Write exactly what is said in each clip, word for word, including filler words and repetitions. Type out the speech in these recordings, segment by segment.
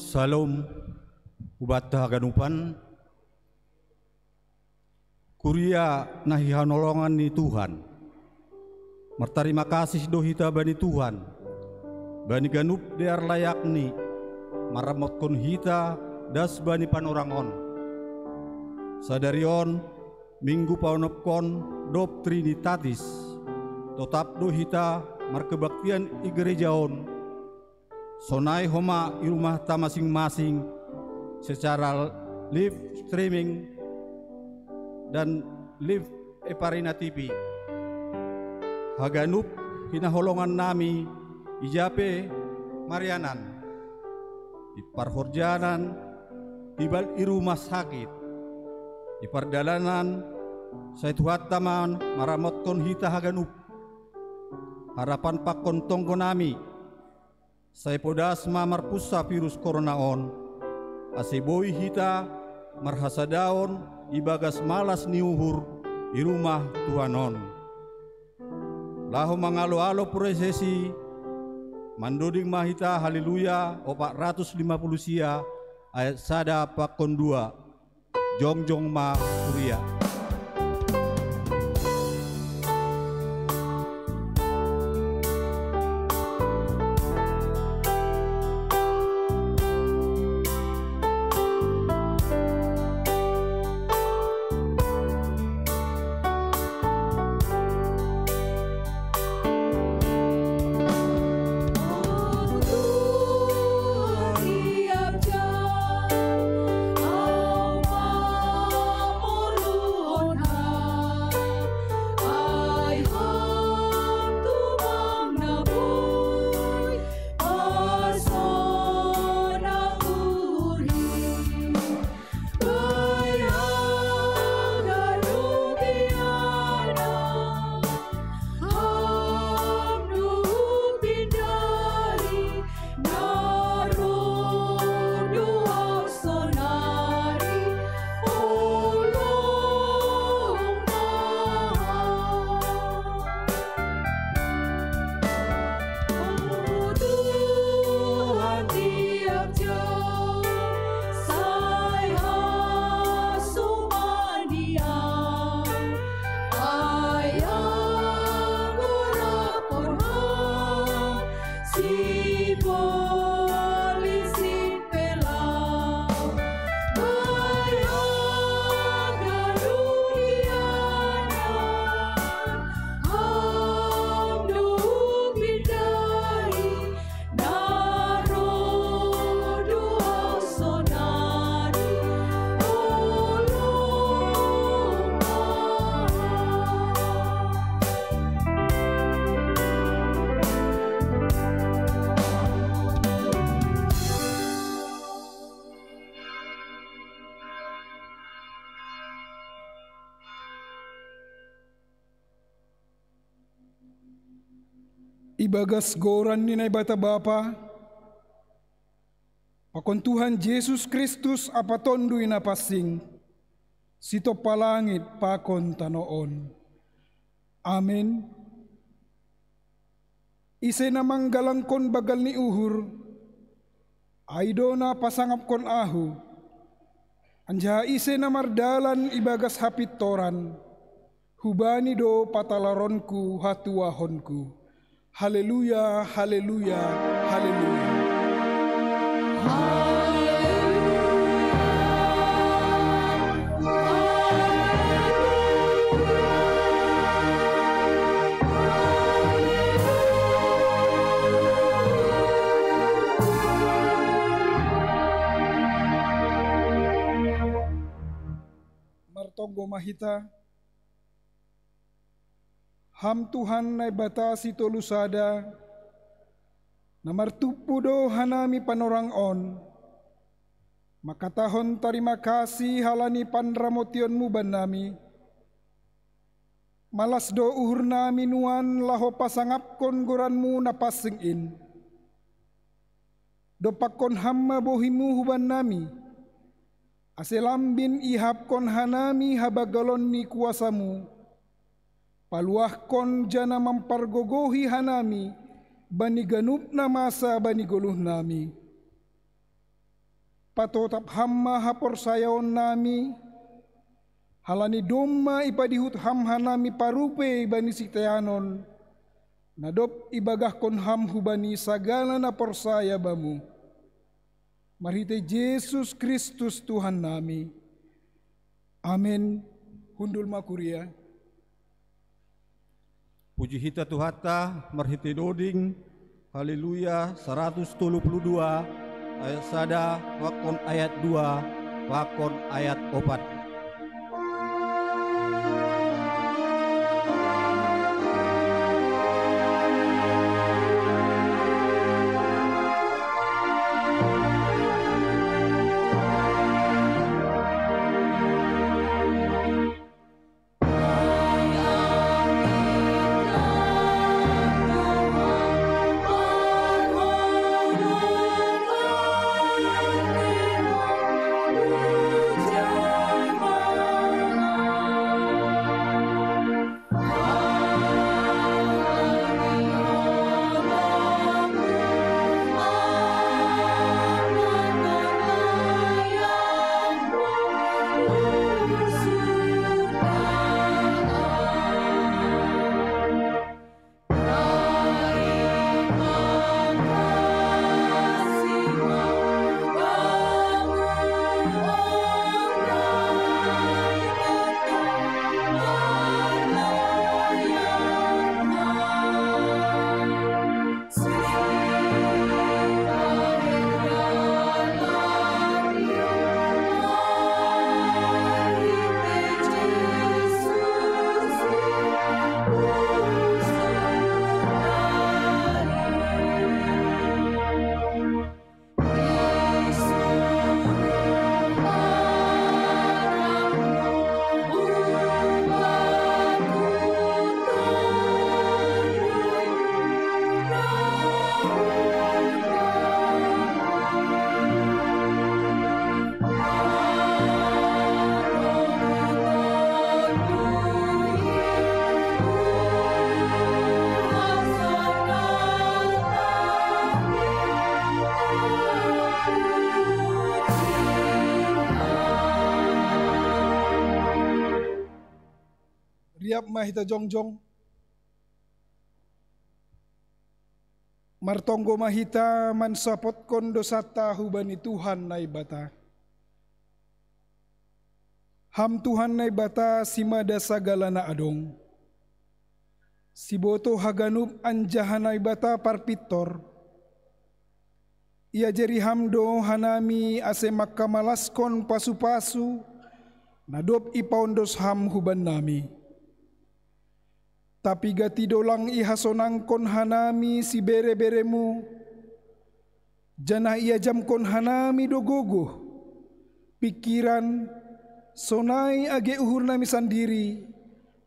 Salom, hubanta haganupan, kuria na hihanolongan ni Tuhan. Martarima kasih do hita bani Tuhan, bani ganup dear layakni, maramotkon hita das bani panorang on. Sadari on, minggu paonopkon dob Trinitatis, totap do hita markebaktian i gereja on, sonai homa i rumahta masing-masing, secara live streaming dan live Eparina T V. Haganup hinaholongan nami, ija pe marianan, i parhorjanan, ibal i rumah sakit, i pardalanan, sai Tuhanta ma maramotkon hita haganup. Harapan pakon tonggo nami, sai podas ma marpunsa virus korona on, ase boi hita marhasadaon ibagas malas ni uhur i rumah Tuhan on. Laho mangalo-alo prosesi, mandoding ma hita Haleluya opat ratus lima puluh sia, ayat sada pakon dua. Jongjong ma huria. Ibagas goran ni Naibata Bapa, pakon Tuhan Jesus Kristus Ampa Tonduy Napansing, sitompa langit pakon tano on. Amen. Ise na manggalangkon banggal ni uhur, ai do na pasangapkon ahu. Anjaha ise na mardalan ibagas hapintoran, hubani do patalaronku hatuahonku. Haleluya, haleluya, haleluya. Martonggo ma hita. Ham Tuhan Naibata Sitolu Sada, na martumpu do hanami panorang on, mangkatahon tarima kasih halani panramotionmu bannami. Malas do uhurnami nuan laho pasangapkon goranmu na pansing in. Dompakkon ham ma bohimu hubannami, ase lambin ihapkon hanami habanggalon ni kuasamu, paluahkon janah mampargogohi hanami bani ganup na masa bani goluhnami. Patotap Ham ma haporsayaon nami, halani domma ipadihut Ham hanami parupei bani siteanon, na dob ibagahkon Ham hubani sagala na porsaya Bamu. Marhitei Jesus Kristus Tuhan nami. Amen. Hundul ma kuria. Puji hita Tuhanta marhitei doding. Haleluya, saratus tolu puluh dua, ayat sada, pakon ayat dua, pakon ayat opat. Riap ma hita jongjong. Martonggo ma hita mansapotkon dosanta hubani Tuhan Naibata. Ham Tuhan Naibata, simada sagala na adong, siboto haganup anjaha Naibata parpintor. Iajari Ham do hanami ase mangkamalaskon pasu-pasu na dob ipaondos Ham hubannami. Tapi gati do lang ihasonangkon hanami sibere-bereMu, janah iajamkon hanami do gogoh, pingkiran, sonai age uhurnami sandiri,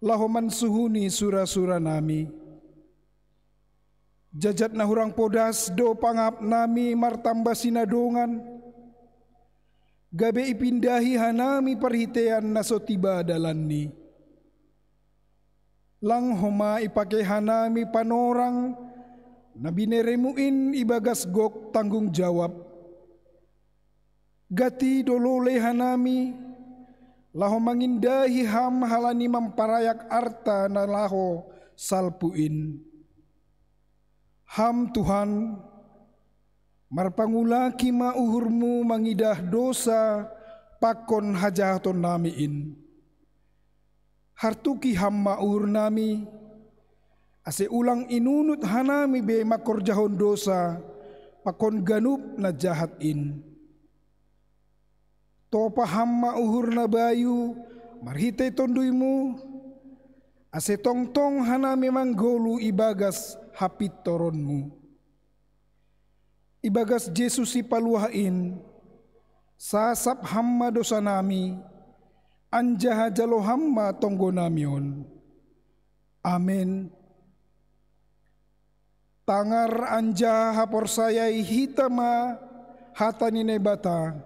laho mansuhuni sura-suranami. Jajat na hurang podas do pangahapnami martamba sinadongan, gabe ipindahi hanami parhiteian na so tiba dalanni. Lang homa ipake hanami panorang na binereMu in ibagas gok tanggung jawab. Gati do lolei hanami, laho mangindahi Ham halani mamparayak arta na laho salpu in. Ham Tuhan, marpangulaki ma uhurMu mangidah dosa pakon hajahatonnami in. Hartuki Ham ma uhurnami, ase ulang inunut hanami be mangkorjahon dosa pakon ganup na jahat in. Topa Ham ma uhur na bayu marhitei TonduyMu, ase tongtong hanami manggoluh ibagas hapintoronMu. Ibagas Jesus Sipaluah in, sasap Ham ma dosanami, anjaha jalo Ham ma tonggonami on. Amen. Tangar anjaha haporsayai hita ma hata ni Naibata,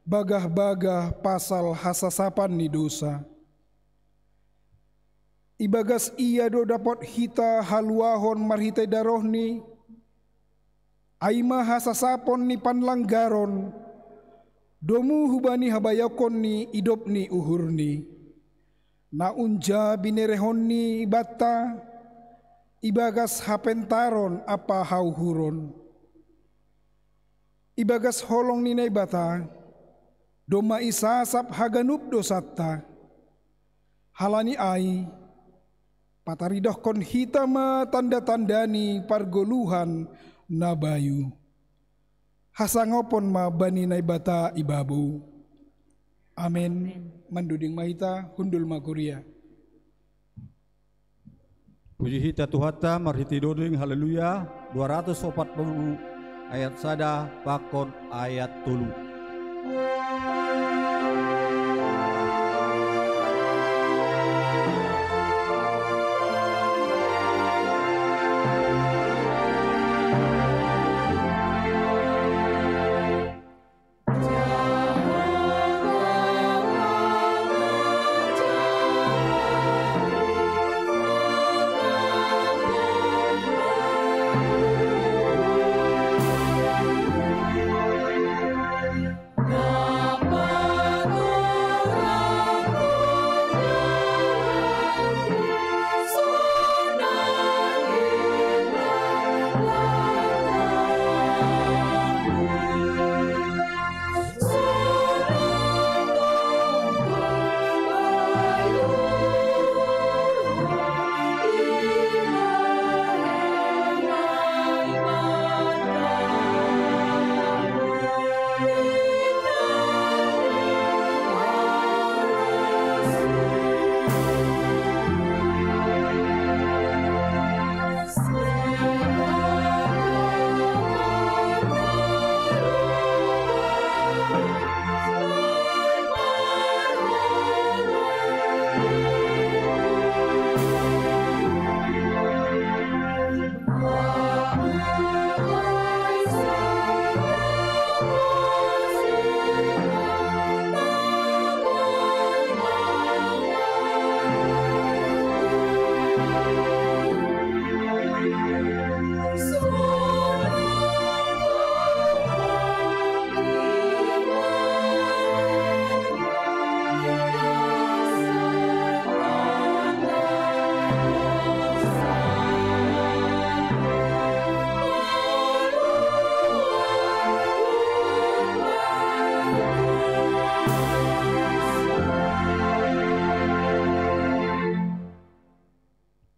bagah-bagah pasal hasasapan ni dosa. Ibagas Ia do dapot hita haluahon marhitei darohNi, ai ma hasasapon ni panlanggaron, Domu hubani habayakon ni idop ni uhurni, na unja binerehon ni banta ibagas hapentaron ampa hauhuron. Ibagas holong ni Naibata, domma isasap haganup dosanta. Halani ai, pataridohkon hita ma tanda-tanda ni pargoluhan na bayu. Hasangapon ma bani Naibata ibabou. Amen. Manduding ma hita, hundul ma kuria. Puji hita Tuhanta marhitei doding, haleluya, dua ratus opat puluh ayat sada pakon ayat tolu.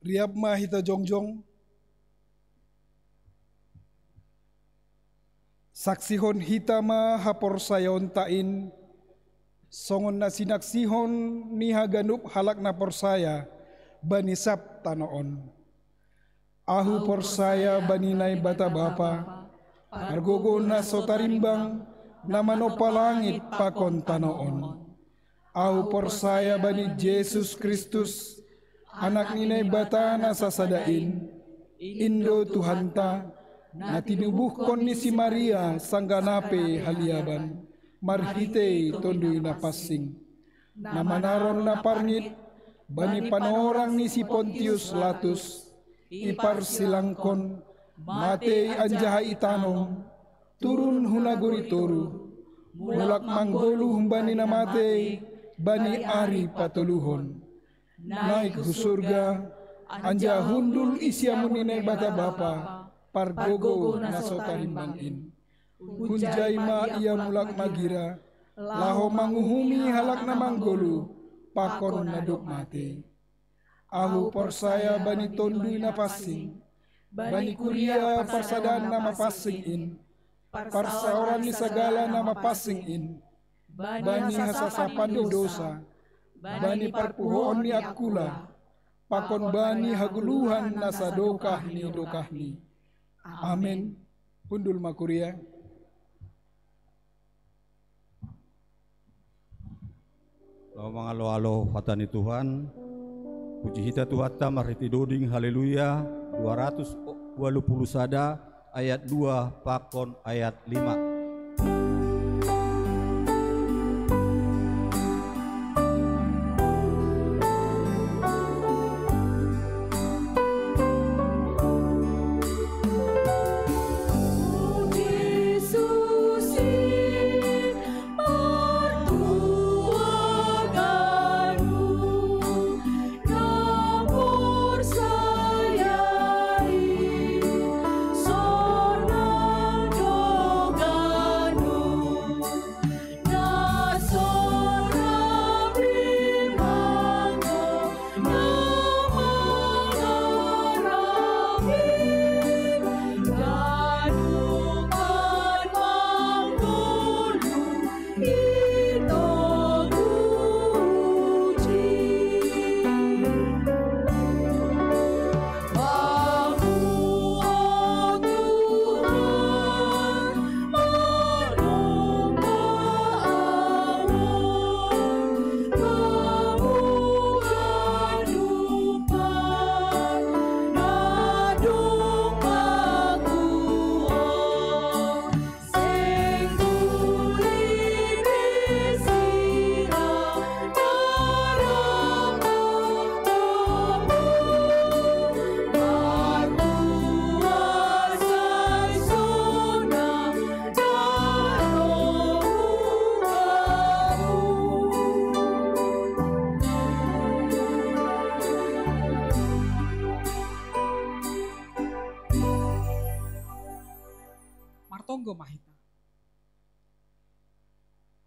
Riap ma hita jongjong. Saksihon hita ma haporsayaonta in, songon na sinaksihon ni haganup halak na porsaya bani sab tano on. Ahu porsaya bani Naibata Bapa, pargogo na so tarimbang, na manompa langit pakon tano on. Ahu porsaya bani Jesus Kristus, Anak ni Naibata na sasada in, in do Tuhanta, na tinubuhkon ni si Maria sanggah na pe haliaban, marhitei Tonduy Napansing. Na manaron na parngit bani panorang ni si Pontius Latus, iparsilangkon, matei anjaha itanom, turun hu nagori toruh, mulak manggoluh bani na matei bani ari patoluhon. Naik hu surga, anjaha hundul i siamun ni Naibata Bapa, pargogo na so tarimbang in. Hunjai ma ia mulak magira, laho manguhumi halak na manggoluh pakon na dob matei. Ahu porsaya bani Tonduy Napansing, bani kuria parsadaan na mapansing in, parsaoran ni sagala na mapansing in, bani hasasapan ni dousa, bani parpuhoon ni angkula, pakon bani hagoluhan na sadokah ni dokahni. Amen. Hundul ma kuria. Laho mangalo-alo hata ni Tuhan. Puji hita Tuhanta marhitei doding, haleluya, dua ratus ualu puluh sada, ayat dua pakon ayat lima.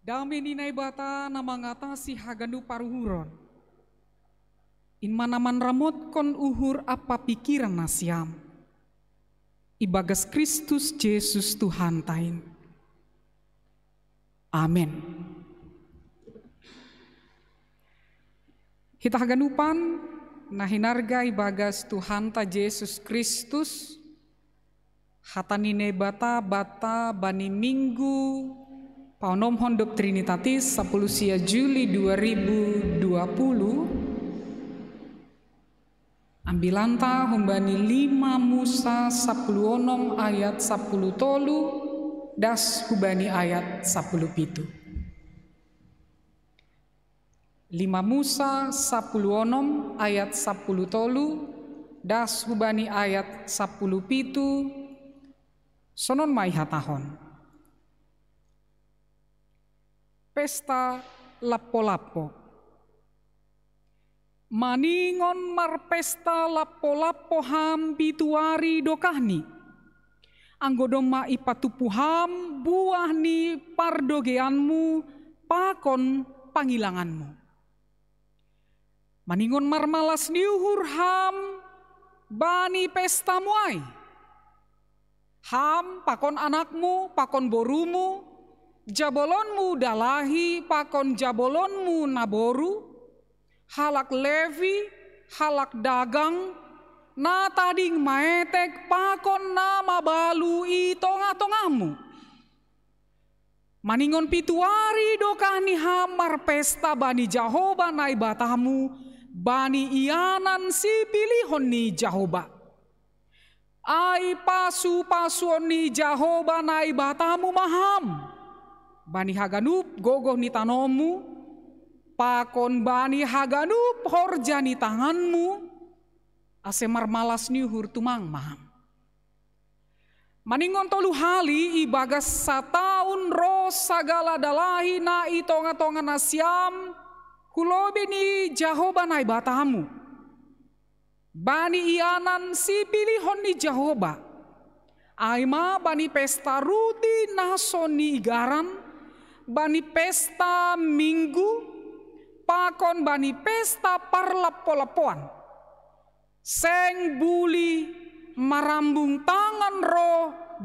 Dame ni Naibata na mangatasi haganup paruhuron, in ma na manramotkon uhur ampa pingkiran nasiam ibagas Kristus Jesus Tuhanta in. Amen. Hita haganupan na hinarga ibagas Tuhanta Jesus Kristus, hata ni Naibata banta bani Minggu paonomhon dob Trinitatis, sapuluh sia Juli dua ribu dua puluh. Ambilanta humbani lima Musa sapuluh onom ayat sapuluh tolu, das hubani ayat sapuluh pitu. Lima Musa sapuluh onom ayat sapuluh tolu, das hubani ayat sapuluh pitu, sonon ma ihatahon. Pesta lampo-lampo. Maningon marpesta lampo-lampo ham pitu ari dokahni. Anggo domma ipatupu ham buah ni pardogeianmu pakon pangilanganmu. Maningon marmalas ni uhur ham bani pestamu ai. Ham pakon anakmu, pakon borumu, jabolonmu dalahi pakon jabolonmu naboru, halak Levi, halak dagang, na tading maetek pakon na mabalu i tongah-tongahmu. Maningon pitu ari dokahni ham marpesta bani Jahoba Naibatamu, bani ianan sipilihon ni Jahoba. Ai pasu-pasuon ni Jahoba Naibatamu ma ham bani haganup gogoh ni tanomu, pakon bani haganup horja ni tanganmu, ase marmalas ni uhur tumang ma ham. Maningon tolu hali ibagas sataon ro sagala dalahi na i tongah-tongah nasiam hu lobei ni Jahoba Naibatamu, bani ianan sipilihon ni Jahoba, ai ma bani pesta ruti na so niigaran, bani pesta Minggu, pakon bani pesta parlampo-lampoan. Seng bulih marambung tangan ro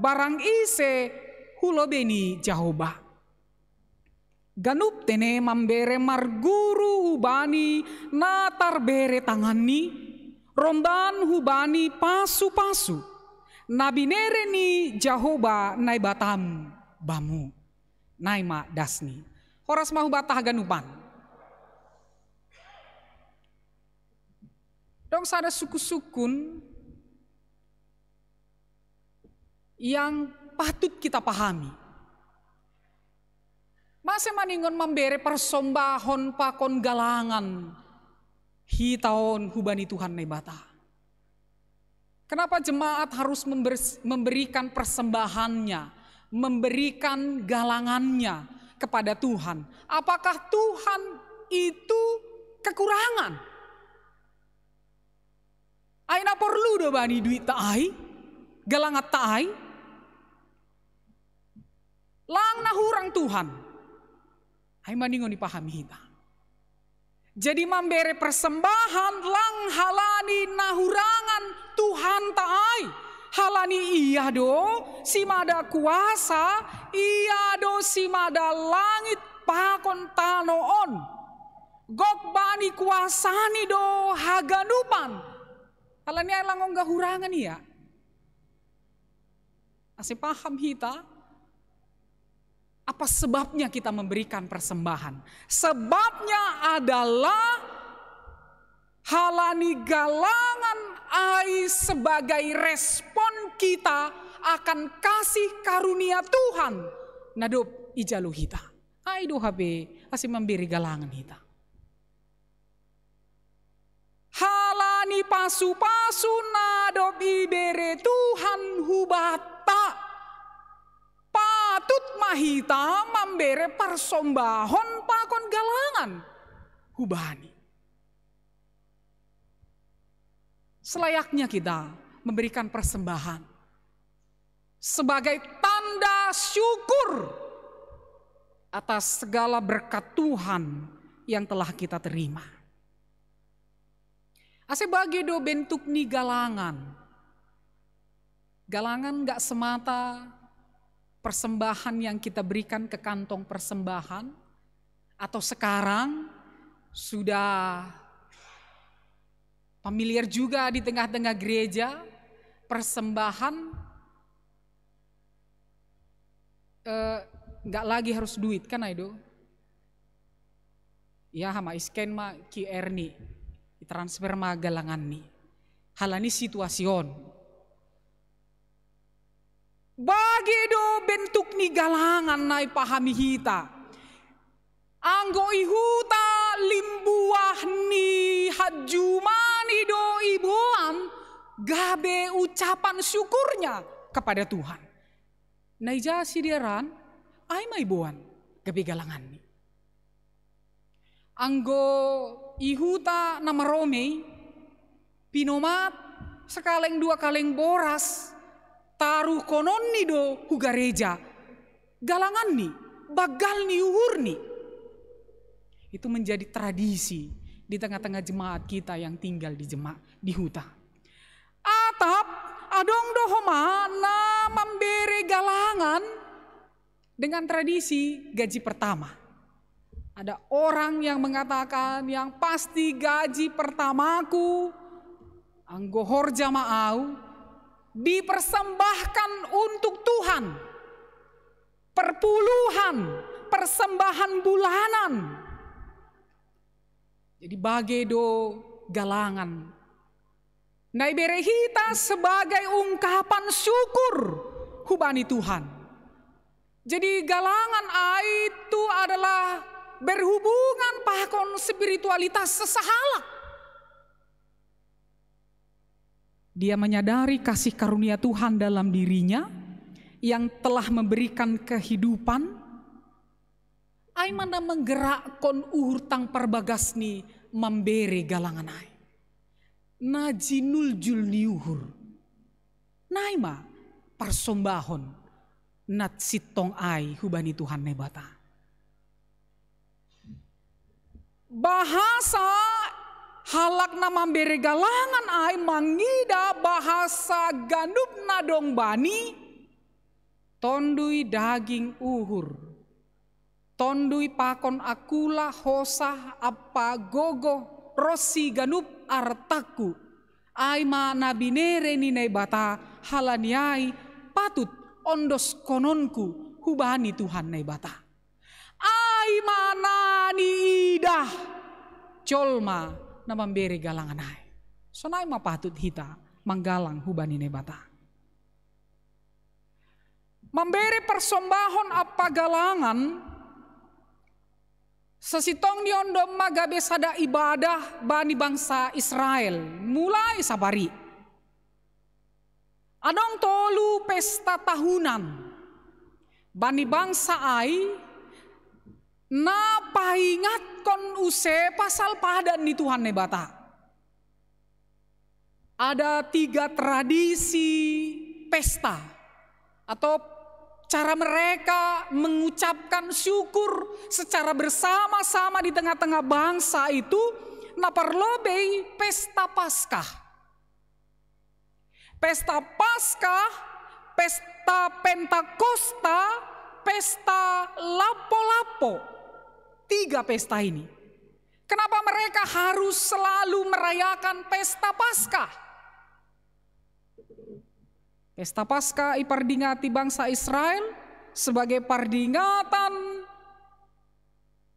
barang ise hu lobei ni Jahoba. Ganup tene mambere marguru hubani na tarbere tanganni, romban hubani pasu-pasu, na binere ni Jahoba Naibatam bamu. Nai ma dasni. Horas ma hubanta haganupan. Dong sada sukun-sukun yang patut kita pahami. Mase maningon mambere parsombahon pakon galangan hita on hubani Tuhan Naibata? Kenapa jemaat harus members-, memberikan persembahannya, memberikan galangannya kepada Tuhan? Apakah Tuhan itu kekurangan? Ai na porlu do bani duitta ai, galangatta ai? Lang na hurang Tuhan. Ai maningon ipahami hita. Jadi mambere persembahan lang halani na hurangan Tuhanta ai. Halani Ia do simada kuasa, Ia do simada langit pakon tano on. Gok bani kuasani do haganupan. Halani ai lang ongga hurangan Ia. Ase paham hita, apa sebabnya kita memberikan persembahan? Sebabnya adalah halani galangan ai sebagai respon kita akan kasih karunia Tuhan na dob ijalo hita. Ai do hape ase mambere galangan hita. Halani pasu-pasu na dob ibere Tuhan hubanta, patut ma hita mambere parsombahon pakon galangan hu Bani. Selayaknya kita memberikan persembahan sebagai tanda syukur atas segala berkat Tuhan yang telah kita terima. Ase bage do bentuk ni galangan. Galangan nggak semata persembahan yang kita berikan ke kantong persembahan, atau sekarang sudah familiar juga di tengah-tengah gereja, persembahan eh, nggak lagi harus duit kan, Aido? Ya, hama isken ma Q R ni, transfer ma galangan ni. Halani situasion. Bage do bentuk ni galangan nai pahami hita. Anggo i huta limbuah ni hajumani do iboan gabe ucapan syukurnya kepada Tuhan. Na ija sidearan, ai ma iboan gabe galanganni. Anggo i huta na maromei, pinomat, sekaleng dua kaleng boras, taruhkononni do hu gareja, galanganni, banggal ni uhurni. Itu menjadi tradisi di tengah-tengah jemaat kita yang tinggal di jemaat di huta. Atap, adong do homa na mambere galangan dengan tradisi gaji pertama. Ada orang yang mengatakan, yang pasti gaji pertamaku, anggo horja ma au, dipersembahkan untuk Tuhan. Perpuluhan, persembahan bulanan. Jadi bage do galangan na ibere hita sebagai ungkapan syukur hubani Tuhan. Jadi galangan ai itu adalah berhubungan pakon spiritualitas sesahalak. Dia menyadari kasih karunia Tuhan dalam dirinya yang telah memberikan kehidupan. Ai ma na menggerakkon uhur tang parbagasni mambere galangan ai. Na jinuljul ni uhur. Nai ma parsombahon na sintong ai hubani Tuhan Naibata. Bahasa halak na mambere galangan ai mangida bahasa ganup na dong bani, tondui daging uhur, tondui pakon akula, hosah ampa gogoh ronsi ganup artangku, ai ma na binere ni Naibata, halani ai patut ondoskononku hubani Tuhan Naibata. Ai ma na niidah jolma na mambere galangan ai. Sonai ma patut hita manggalang hubani Naibata. Mambere parsombahon ampa galangan, sasintongni on domma gabe sada ibadah bani bangsa Israel, mulai sapari. Adong tolu pesta tahunan bani bangsa ai na paingatkon use pasal padan ni Tuhan Naibata. Ada tiga tradisi pesta atau cara mereka mengucapkan syukur secara bersama-sama di tengah-tengah bangsa itu, na parlobei pesta Paskah. Pesta Paskah, pesta Pentakosta, pesta Lapo-Lapo. Tiga pesta ini. Kenapa mereka harus selalu merayakan pesta Paskah? Pesta Paskah ipardingati bangsa Israel sebagai pardingatan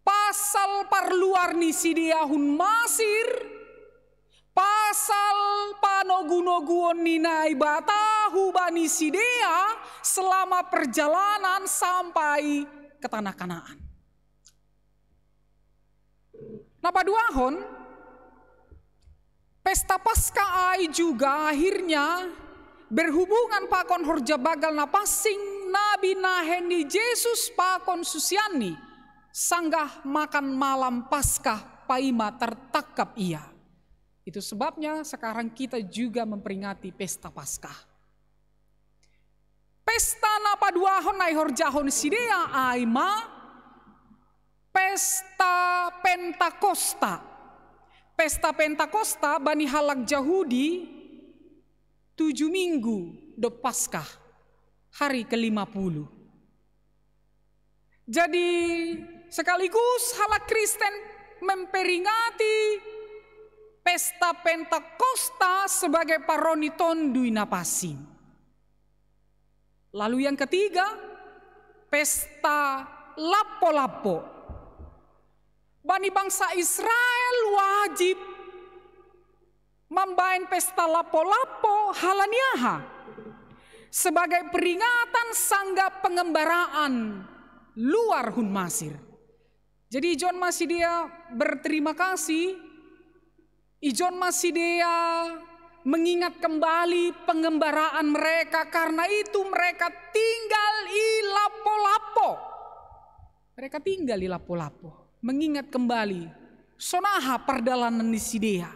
pasal parluar ni sidea hun Masir, pasal panogu-noguon ni Naibata hubani sidea selama perjalanan sampai ke tanah Kanaan. Na paduahon, pesta Paskah ai juga akhirnya berhubungan pakon horja banggal na pansing na binahen ni Jesus pakon susianni, sanggah makan malam Paskah paima tertangkap ia. Itu sebabnya sekarang kita juga memperingati pesta Paskah. Pesta na paduahon na ihorjahon sidea ai ma Pesta Pentakosta. Pesta Pentakosta bani halak Jahudi tujuh minggu do Paskah, hari kelima puluh. Jadi, sekaligus halak Kristen memperingati Pesta Pentakosta sebagai paroni tondui na pasin. Lalu yang ketiga, Pesta Lappo-lappo. Bani bangsa Israel wajib mambaen Pesta Lappo-lappo. Halani aha? Sebagai peringatan sanggah pengembaraan luar hun Masir. Jadi, ijon ma sidea berterima kasih, ijon ma sidea mengingat kembali pengembaraan mereka, karena itu mereka tinggal i lappo-lappo. Mereka tinggal i lappo-lappo, mengingat kembali son aha pardalanan ni sidea.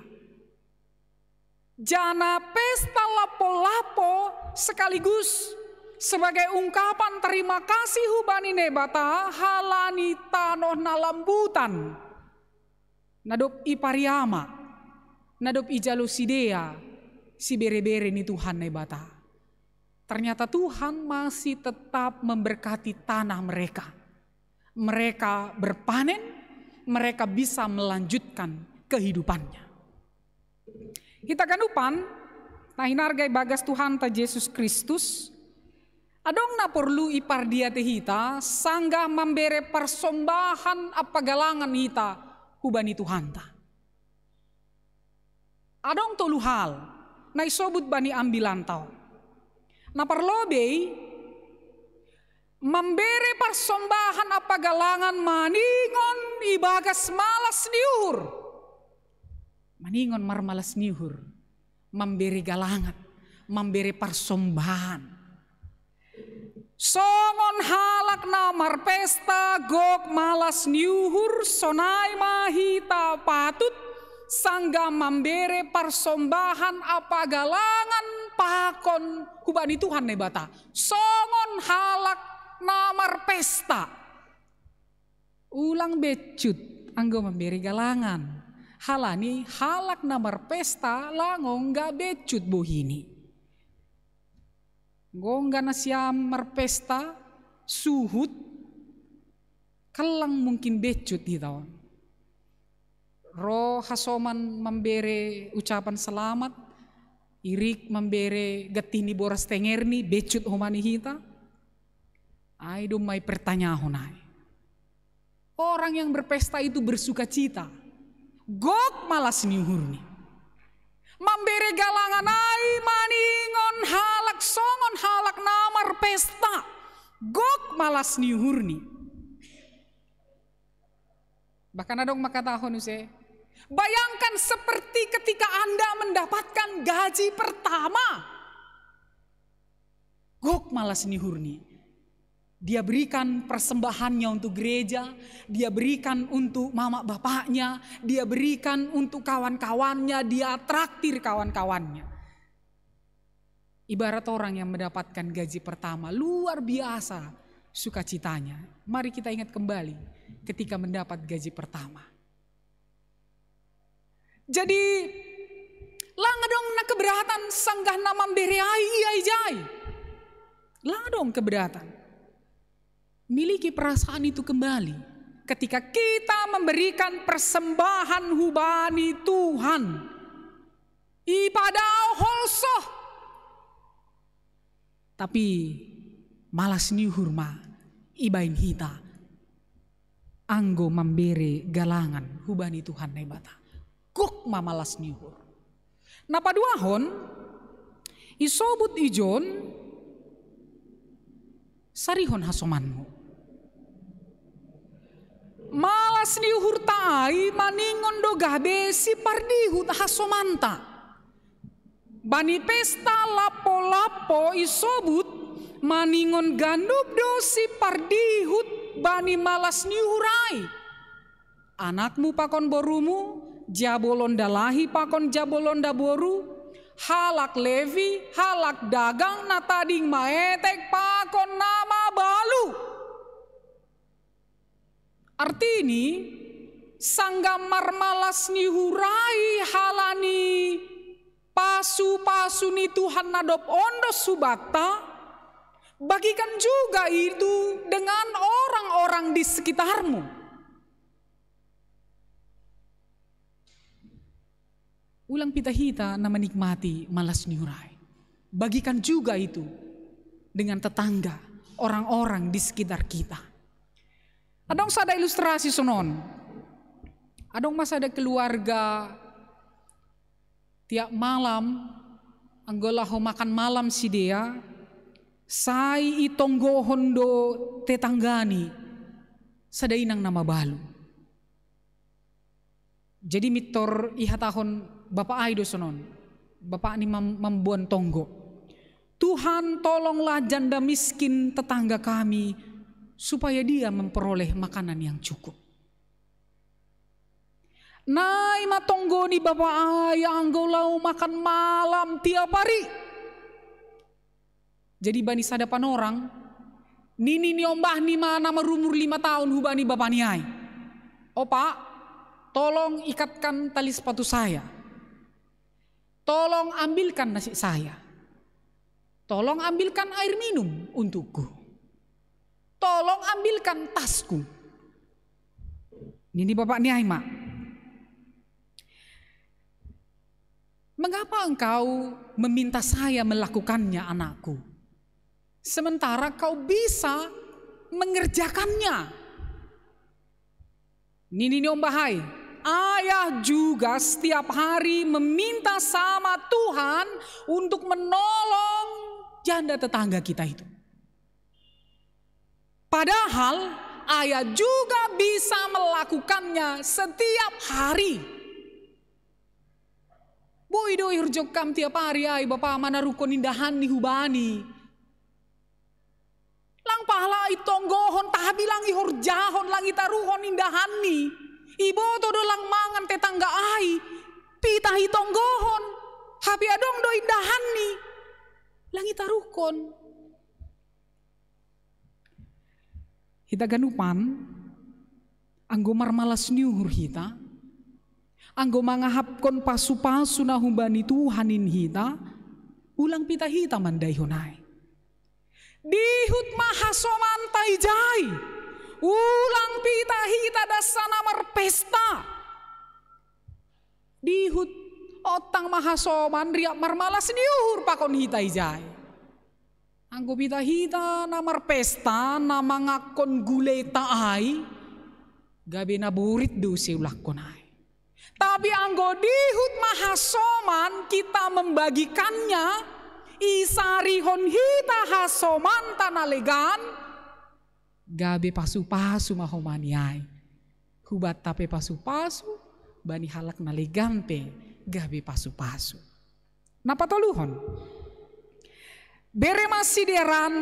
Janah Pesta Lappo-lappo sekaligus sebagai ungkapan terima kasih hubani Naibata halani tanoh na lambutan na dob ipariama, na dob ijalo sidea sibere-bere ni Tuhan Naibata. Ternyata Tuhan masih tetap memberkati tanah mereka. Mereka berpanen, mereka bisa melanjutkan kehidupannya. Hita ganupan na hinarga ibagas Tuhanta Jesus Kristus, adong na porlu ipardiatei hita sanggah mambere parsombahan ampa galangan hita hubani Tuhanta. Adong tolu hal na isobut bani ambilanta on. Na parlobei, mambere parsombahan ampa galangan maningon ibagas malas ni uhur. Maningon marmalas ni uhur, mambere galangan, mambere parsombahan. Songon halak na marpesta gok malas ni uhur, sonai ma hita patut sanggah mambere parsombahan ampa galangan pakon hubani Tuhan Naibata songon halak na marpesta. Ulang becut anggo mambere galangan, halani halak na marpesta lang ongga becut bohini. Ongga na siam marpesta, suhut, kellang mungkin becut hita on. Ro hasoman mambere ucapan selamat, irik mambere getih ni boras tengerni, becut homa ni hita. Ai domma ipertanyahon ai. Orang yang berpesta itu bersukacita. Gok malas ni uhurni. Mambere galangan ai maningon halak songon halak na marpesta. Gok malas ni uhurni. Bahkan adong mangkatahon use, bayangkan seperti ketika Anda mendapatkan gaji pertama. Gok malas ni uhurni. Dia berikan persembahannya untuk gereja, dia berikan untuk mama bapaknya, dia berikan untuk kawan-kawannya, dia traktir kawan-kawannya. Ibarat orang yang mendapatkan gaji pertama, luar biasa sukacitanya. Mari kita ingat kembali ketika mendapat gaji pertama. Jadi, lang adong na keberatan sanggah na mambere ai ia ijai. Lang adong keberatan. Miliki perasaan itu kembali. Ketika kita memberikan persembahan hubani Tuhan, ipadao holsoh. Tapi malas ni uhur ma ibaen hita anggo mambere galangan hubani Tuhan Naibata. Gok ma malas ni uhur. Na paduahon, isobut ijon, sarihon hasomanmu. Malas ni uhurta ai maningon do gabe sipardihut hasomanta. Bani pesta lappo-lappo isobut maningon ganup do sipardihut bani malas ni uhur ai. Anakmu pakon borumu, jabolon dalahi pakon jabolon daboru, halak Levi, halak dagang na tading maetek pakon na mabalu. Artini, sanggah marmalas ni uhur ai halani pasu-pasu ni Tuhan na dob ondos hubatta, bagikan juga itu dengan orang-orang di sekitarmu. Ulang pita hita na menikmati malas ni uhur ai. Bagikan juga itu dengan tetangga, orang-orang di sekitar kita. Adong sada ilustrasi sonon. Adong ma sada keluarga, tiap malam anggo laho makan malam sidea, sai itonggohon do tetanggani sada inang na mabalu. Jadi mintor ihatahon bapak ai do sonon, bapakni mam-, mamboan tonggo. "Tuhan, tolonglah janda miskin tetangga kami, supaya dia memperoleh makanan yang cukup." Nai ma tonggo ni bapak ai anggo laho makan malam tiap ari. Jadi bani sada panorang, nini ni ombahni ma na marumur lima taon hubani bapani ai, "O Pak, tolong ikatkan tali sepatu saya. Tolong ambilkan nasi saya. Tolong ambilkan air minum untukku. Tolong ambilkan tasku." Nini bapakni ai ma, "Mengapa engkau meminta saya melakukannya, anakku? Sementara kau bisa mengerjakannya." Nini ni ombah ai, "Ayah juga setiap hari meminta sama Tuhan untuk menolong janda tetangga kita itu. Padahal ayah juga bisa melakukannya setiap hari." Boi do ihorjahon tiap ari ai bapa manaruhkon indahanni hubani. Lang pala itonggohon, tapi lang ihorjahon, lang itaruhon indahanni. Iboto do lang mangan tetangga ai, pita itonggohon, hape adong do indahanni, lang itaruhkon. Hita ganupan, anggo marmalas ni uhur hita, anggo mangahapkon pasu-pasu na humbani Tuhan in hita, ulang pita hita mandaihon ai. Dihut ma hasomanta ijai, ulang pita hita das na marpesta. Dihut, ontang ma hasoman riap marmalas ni uhur pakon hita ijai. Anggo pita hita na marpesta, na mangakkon guleta ai, gabe na borit do seulangkon ai. Tapi anggo dihut ma hasoman kita membagikannya, isarihon hita hasomanta na legan, gabe pasu-pasu ma homani ai. Hubanta pe pasu-pasu, bani halak na legan pe gabe pasu-pasu. Na patoluhon, bere ma sidearan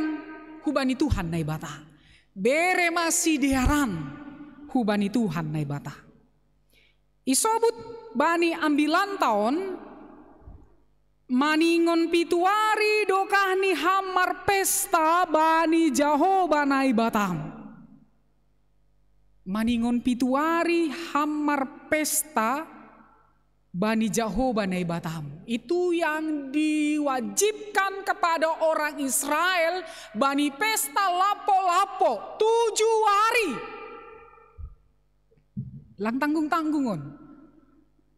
hubani Tuhan Naibata. Bere ma sidearan hubani Tuhan Naibata. Isobut bani ambilanta on, maningon pitu ari dokah ni ham marpesta bani Jahowa Naibatam. Maningon pitu ari ham marpesta bani Jahowa Naibatam. Itu yang diwajibkan kepada orang Israel bani pesta lapo-lapo tujuh hari. Lang tanggung-tanggung on.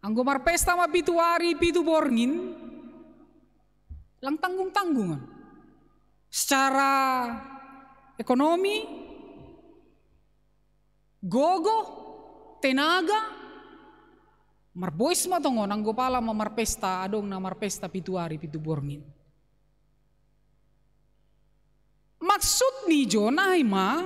Anggo marpesta ma pitu ari pitu borngin, lang tanggung-tanggung on. Secara ekonomi, gogo, tenaga, marbois ma tongon anggo pala ma marpesta, adong na marpesta pitu ari pitu borngin. Maksud ni Jona i ma,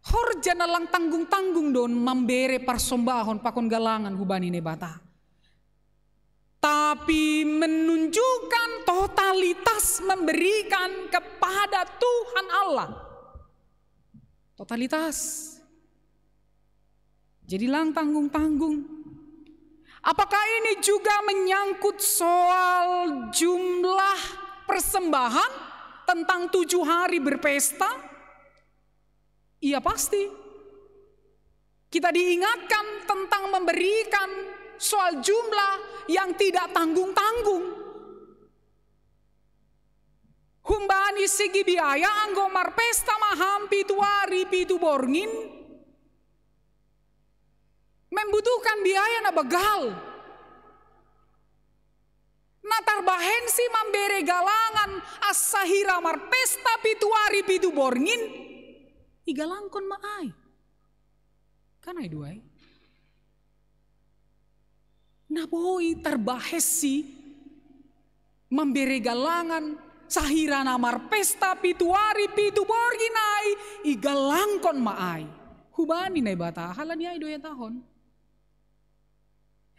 horja na lang tanggung-tanggung do on mambere parsombahon pakon galangan hubani Naibata, tapi menunjukkan totalitas memberikan kepada Tuhan Allah. Totalitas. Jadi lang tanggung-tanggung. Apakah ini juga menyangkut soal jumlah persembahan tentang tujuh hari berpesta? Iya pasti. Kita diingatkan tentang memberikan soal jumlah yang tidak tanggung-tanggung. Humbani sigi biaya anggo marpesta maham pitu ari pitu borngin membutuhkan biaya na begal. Na tarbahen si mambere galangan asa hira marpesta pitu ari pitu borngin, igalangkon ma ai. Kan ai do ai. Na boi tarbahen si mambere galangan sahira na marpesta pitu ari pitu borngin ai, igalangkon ma ai. Hubani Naibata, halani ai do ihatahon.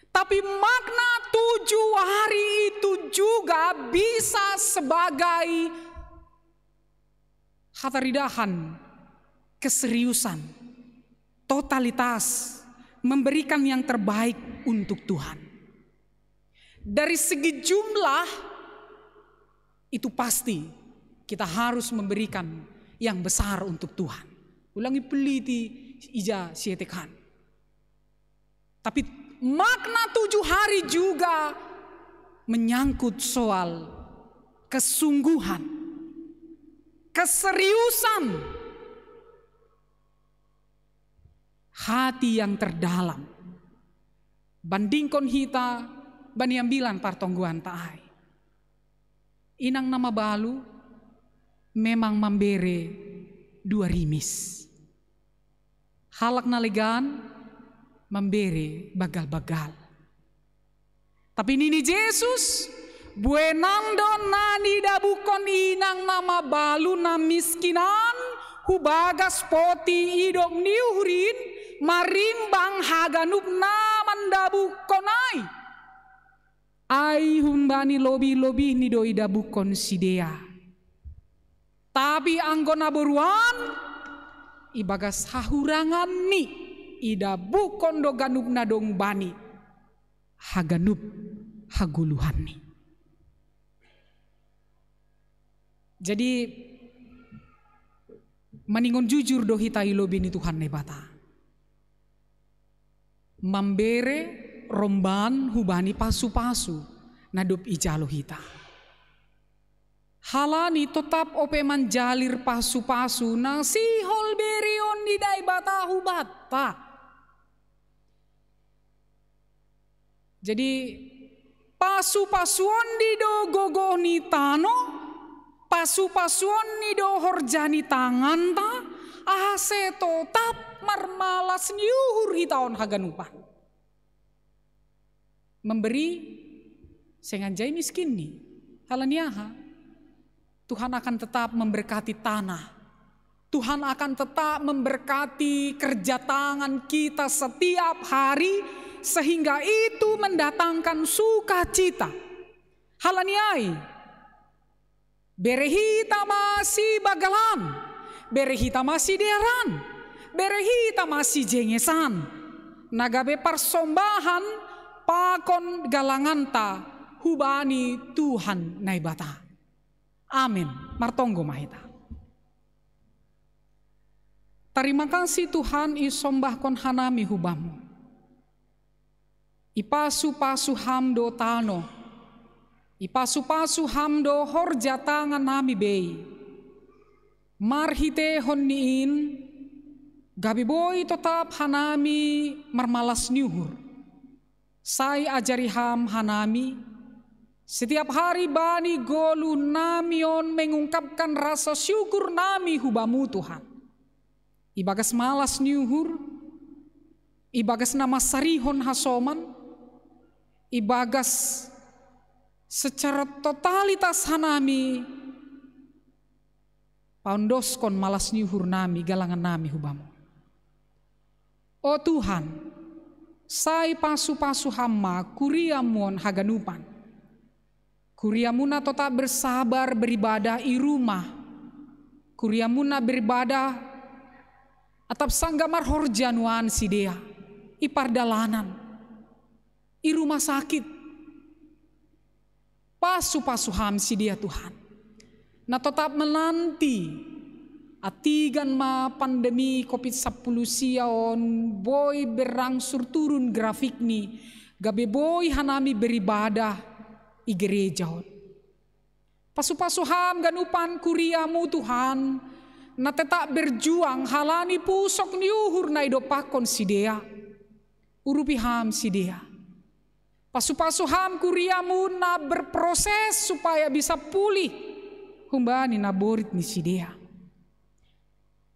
Tapi makna tujuh hari itu juga bisa sebagai hataridahan keseriusan, totalitas, memberikan yang terbaik untuk Tuhan. Dari segi jumlah, itu pasti kita harus memberikan yang besar untuk Tuhan. Ulangi, peliti ija sietekan. Tapi makna tujuh hari juga menyangkut soal kesungguhan, keseriusan, hati yang terdalam. Bandingkon hita bani ambilan partonggoanta ai. Inang na mabalu memang mambere dua rimis. Halak na legan mambere bagal-bagal. Tapi nini Jesus, buenan do na nidabuhkon inang na mabalu na miskinan hubagas poti idop ni uhur in marimbang haganup na mandabuhkon ai. Ai humbani lobih-lobih ni do idabuhkon sidea. Tapi anggo naboruan, ibagas hahuranganni idabuhkon do ganup na dong bani, haganup hagoluhanni. Jadi maningon jujur do hita i lobih ni Tuhan Naibata. Mambere romban hubani pasu-pasu na dob ijalo hita. Halani totap ope manjalir pasu-pasu na sihol bereon ni Naibata hubanta. Jadi pasu-pasuon ni do gogo ni tano, pasu-pasuon ni do horja ni tanganta, asa totap marmalas ni uhur hita on haganupan. Memberi seng anjai miskin ni. Halani aha? Tuhan akan tetap memberkati tanah. Tuhan akan tetap memberkati kerja tangan kita setiap hari, sehingga itu mendatangkan sukacita. Halani ai, bere hita ma sibagalan, bere hita ma sidearan, bere hita ma sijengesan, na gabe parsombahan pakon galanganta hubani Tuhan Naibata. Amin. Martonggo ma hita. Tarima kasih Tuhan, isombahkon hanami hu Bamu. Ipasu-pasu Ham do tano, ipasu-pasu Ham do horja tangan nami bei. Marhitehon ni in, gabe boi totap hanami marmalas ni uhur. Sai ajari Ham hanami, setiap hari bani goluh nami on mengungkapkan rasa syukur nami hu Bamu Tuhan. Ibagas malas ni uhur, ibagas na mansarihon hasoman, ibagas secara totalitas hanami paondoskon malas ni uhur nami, galangan nami hu Bamu. O Tuhan, sai pasu-pasu Ham ma kuriaMu on haganupan. Kuriamu na totap bersabar beribadah i rumah. Kuriamu na beribadah atap sanggah marhorja nuan sidea i pardalanan, i rumah sakit. Pasu-pasu Ham sidea Tuhan, na totap menanti Atigan ma pandemi covid sapuluh sia on boi berangsur turun grafikni, gabe boi hanami beribadah i gereja on. Pasu-pasu ham ganupan kuriamu Tuhan, na tetap berjuang halani pusok ni uhur na idopakkon sidea. Urupi ham sidea. Pasu-pasu ham kuriamu na berproses supaya bisa pulih humbani na borit ni sidea.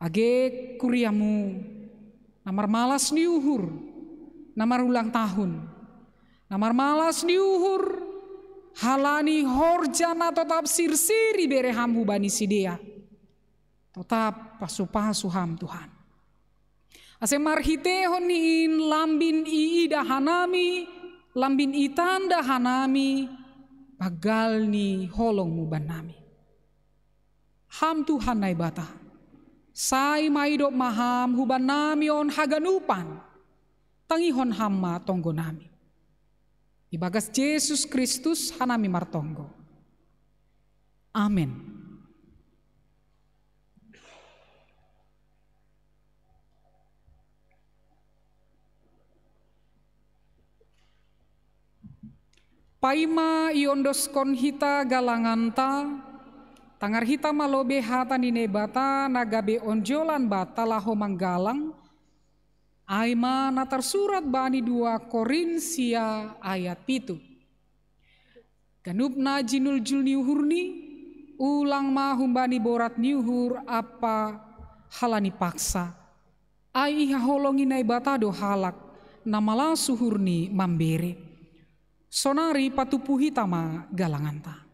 Age kuriamu na marmalas ni uhur, na marulang tahun, na marmalas ni uhur halani horja na totap sirsiri bere ham hubani sidea. Totap pasu-pasu ham Tuhan. Ase marhitehon ni in lambin iida hanami, lambin itanda hanami, banggal ni holongmu bannami. Ham Tuhan Naibata, sai ma idop ma ham hubannami on haganupan, tangihon ham ma tonggonami. Ibagas Jesus Kristus hanami martonggo. Amen. Paima iondoskon hita galanganta, tangar hita ma lobe hata ni Naibata na gabe onjolan banta laho manggalang, ai ma na tarsurat bani dua Korinsia ayat pitu. Ganup na jinuljul ni uhurni, ulang ma humbani borat ni uhur ampa halani paksa. Ai ihaholongi Naibata do halak na malas uhurni mambere. Sonari patupu hita ma galanganta.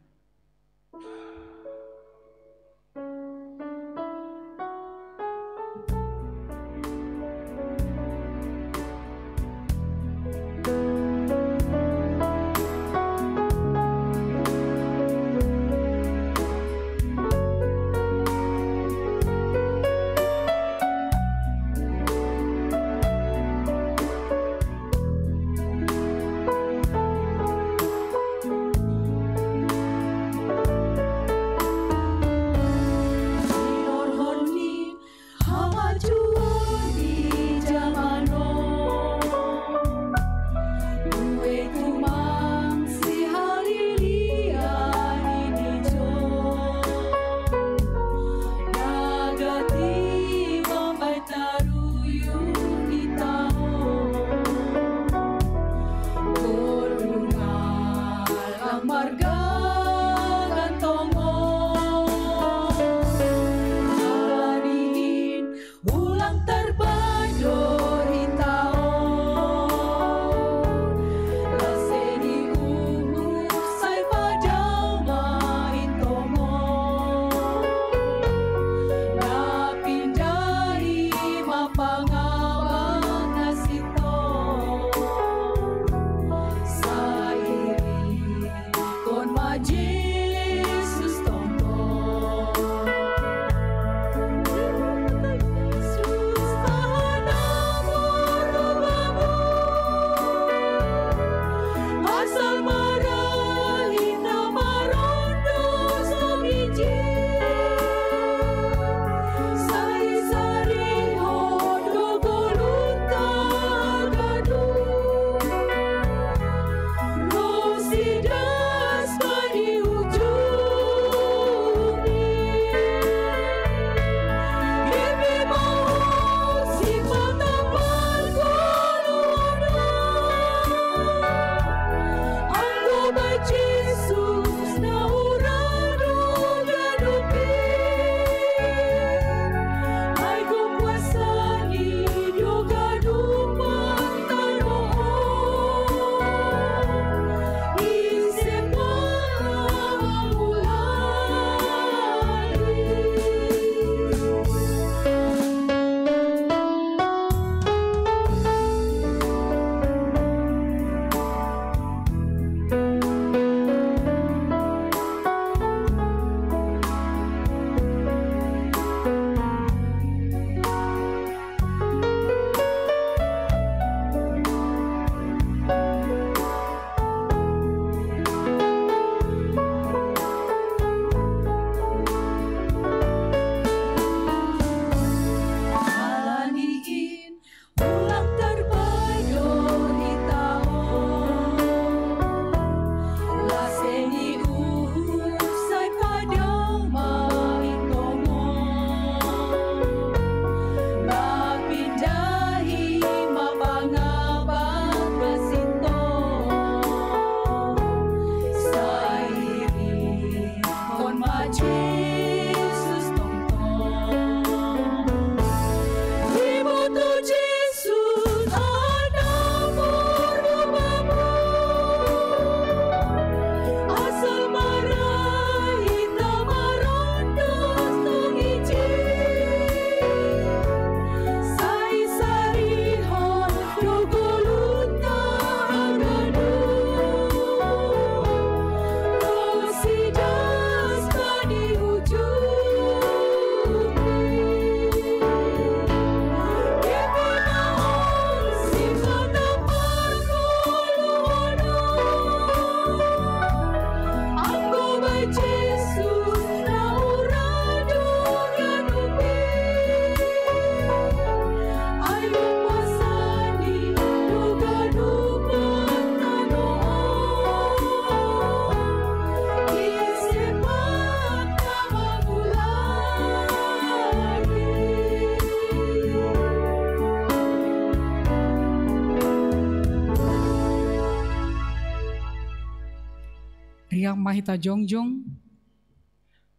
Mahita jongjong,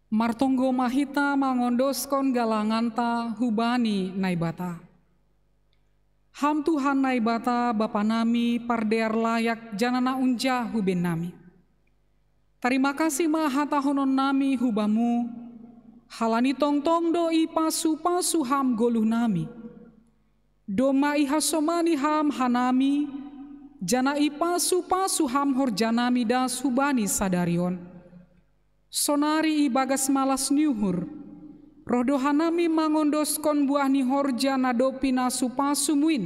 martonggo mahita mangondoskon galanganta hubani Naibata. Ham Tuhan Naibata Bapa nami pardear layak janana unja huben nami. Tarima kasih ma hatahonon nami hubamu, halani tongtong do ipasu-pasu ham goluh nami. Domma ihasomani ham hanami, jana ipasu-pasu ham horja nami das hubani sadari on. Sonari ibagas malas ni uhur, roh do hanami mangondoskon buah ni horja na dob pinasu-pasumu in,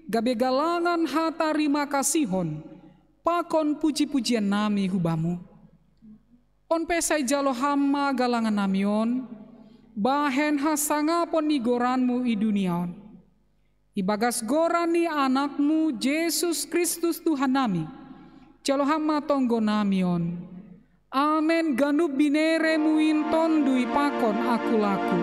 gabe galangan hatarima kasihon, pakon puji-pujian nami hubamu. On pe sai jalo ham ma galangan nami on, bahen hasangapon ni goranmu i dunia on. Ibagas goran ni Anakmu Jesus Kristus Tuhan nami, jalo ham ma tonggo nami on. Amen. Ganup bineremu in tondui pakon aku laku.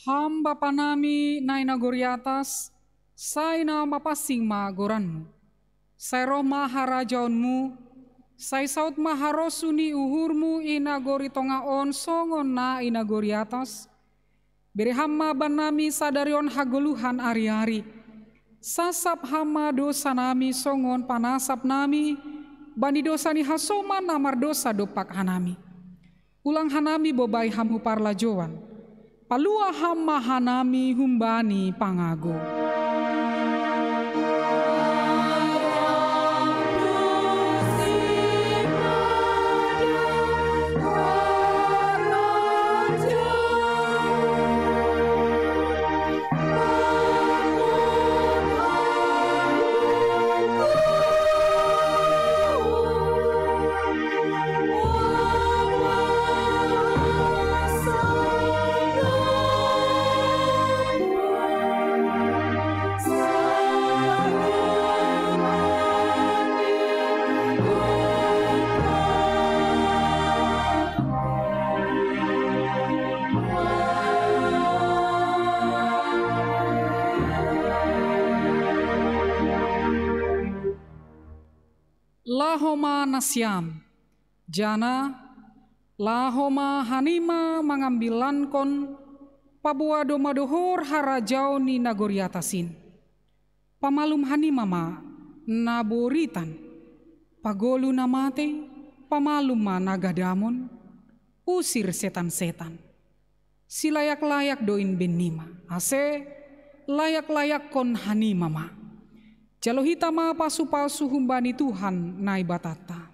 Ham Bapa nami na i nagori atas, sai na mapansing ma goranmu. Sai roh ma harajaonmu, sai saud ma harosuh ni uhurmu i nagori tongah on songon na i nagori atas. Bere ham ma bannami sadari on hagoluhan ari-ari. Sasap ham ma dosa nami songon panasap nami bani dosa ni hasoman na mardosa dompak hanami. Ulang hanami bobai ham hu parlajouan. Palua ham ma hanami humbani pangago. Laho ma nasiam, jana laho ma hanima mangambilankon paboa domma dohor harajaon ni nagori atas in. Pamalum hanima ma na boritan, pagolu na matei, pamalum ma na gadamon, usir setan-setan. Silayak-layak do in bennima, ase layak-layakkon hanima ma. Jalo hita ma pasu-pasu humbani Tuhan Naibatanta.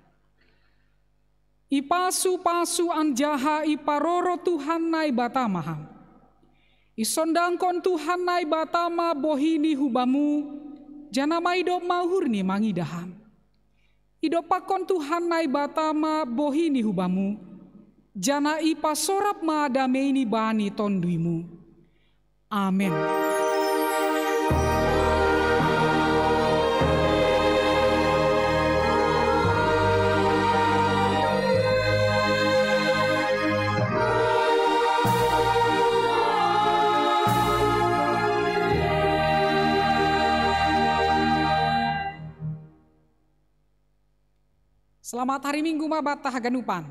Ipasu-pasu anjaha iparoro Tuhan Naibata ma ham. Isondangkon Tuhan Naibata ma bohini hubamu, jana ma idop ma uhurni mangidah ham. Idompakkon Tuhan Naibata ma bohini hubamu, jana ipasorap ma dameini bani tonduimu. Amen. Selamat hari Minggu ma banta haganupan.